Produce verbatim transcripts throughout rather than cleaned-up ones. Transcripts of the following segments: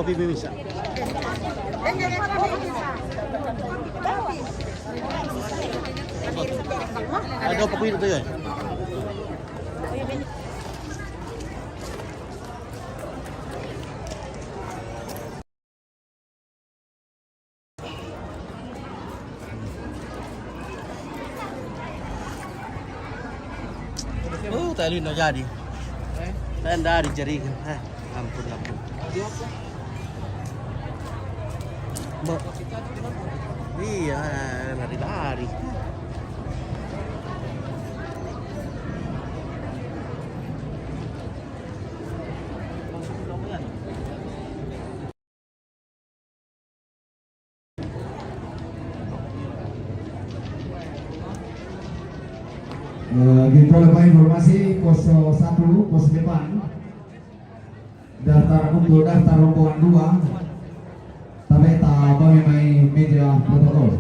Kopi mimisa. Ada apa kuih tu ya? Oh, tali no jadi. Tanda di jari. Eh, ampun, ampun. Bo. Iya, lari-lari. Eh, kita lupa informasi pos satu, pos depan. Daftar untuk daftar rombongan dua. Tapi tak boleh main meja protokol.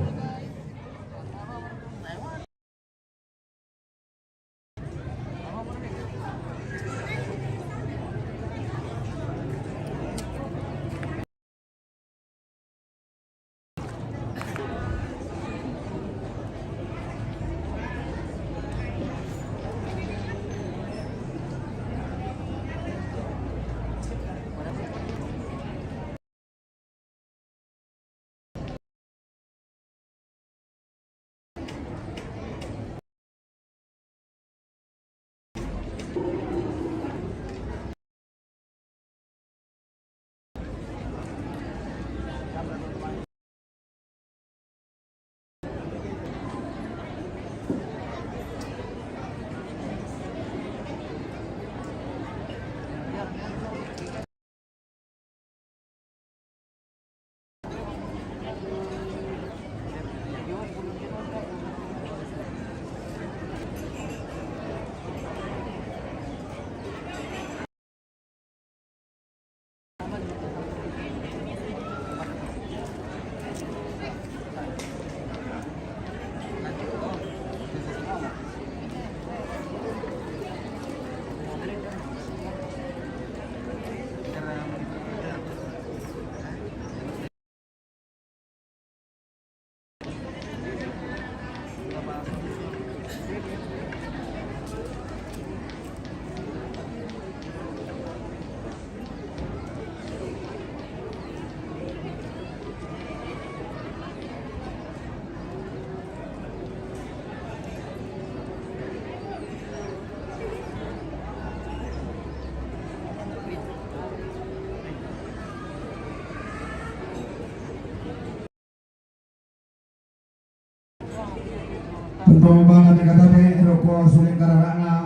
Tuntu bang kami katabe roko suling kararana.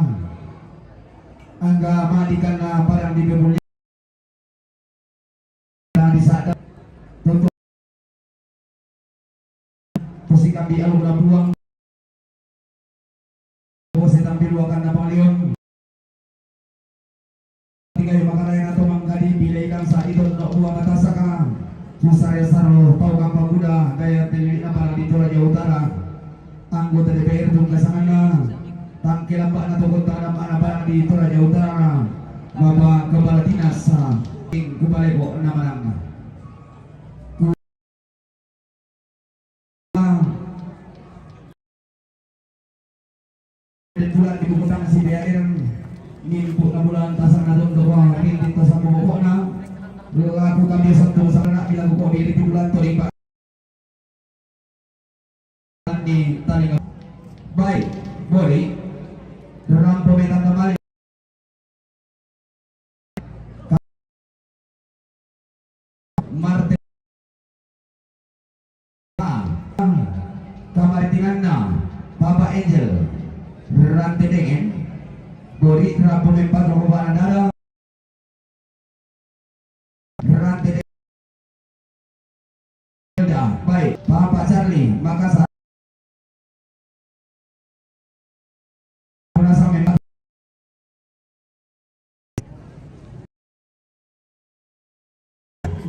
Angga madikan na parang di bebuli. Di sada. Tuntu pusi kami alu na buang. Bose tampilu akan na pangalion. Tiga yung makaraya na tumang kadi, bilay kang sa ito na buang atas saka. Susaya saro, tau kang paguda, daya tili na parang di Toraja Utara. Anggota D P R tung kasangana. Tangkilan ba na tukod tanam ana parang di Toraja Utara. Bapak Kepala Dinas sa. Ing kupaleko na manang. Bulan di bukutang si B R. Ngimpu na bulan tasang na dondo ko, ringgit tasang buko na. Laku kami satu sana bilang ko diri di bulan to limpa. Ni talinga. Baik, boleh. Rampo metan kembali. Marte. Kamartinanna, Papa Angel. Rante dengan. Bori rapo mempat roba nandara. Rante dengan. Baik, Papa Charlie, Makassar.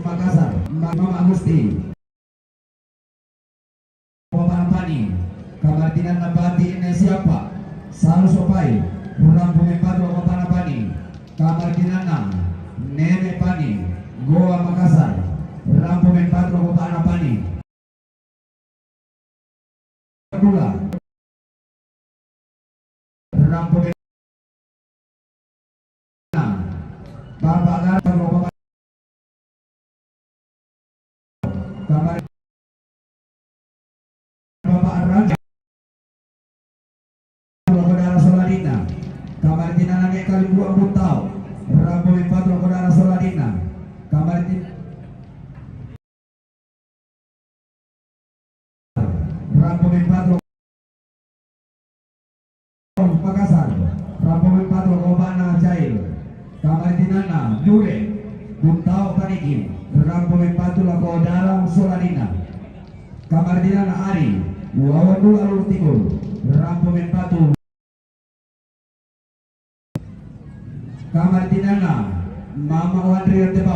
Makassar, Mama Agusti. Papanapani, kamartinanna bati ini siapa? Saru sopai, rampu mempatu papanapani, kamartinanna, nene pani, Goa Makassar, rampo mempatu lako Bana Pani. Dua. Rampo mem-, Bapak Gar-, Bapak Kamar Bapak Raja. Lako Dara Soladina. Kamar tinana ne kali dua puluh tahun. Rampo mempatu lako Dara Soladina. Kamar tin-, rampo mempatu Makassar. Rampo mempatu lako Bana Cair. Kamar tinana Nure. Buntao Paniki. Rampo mempatu lako Dara Soladina. Kamar tinana Ari. Wawan Dula Lulu Timur. Rampo mempatu. Kamar tinana Mama Wandri Tepa.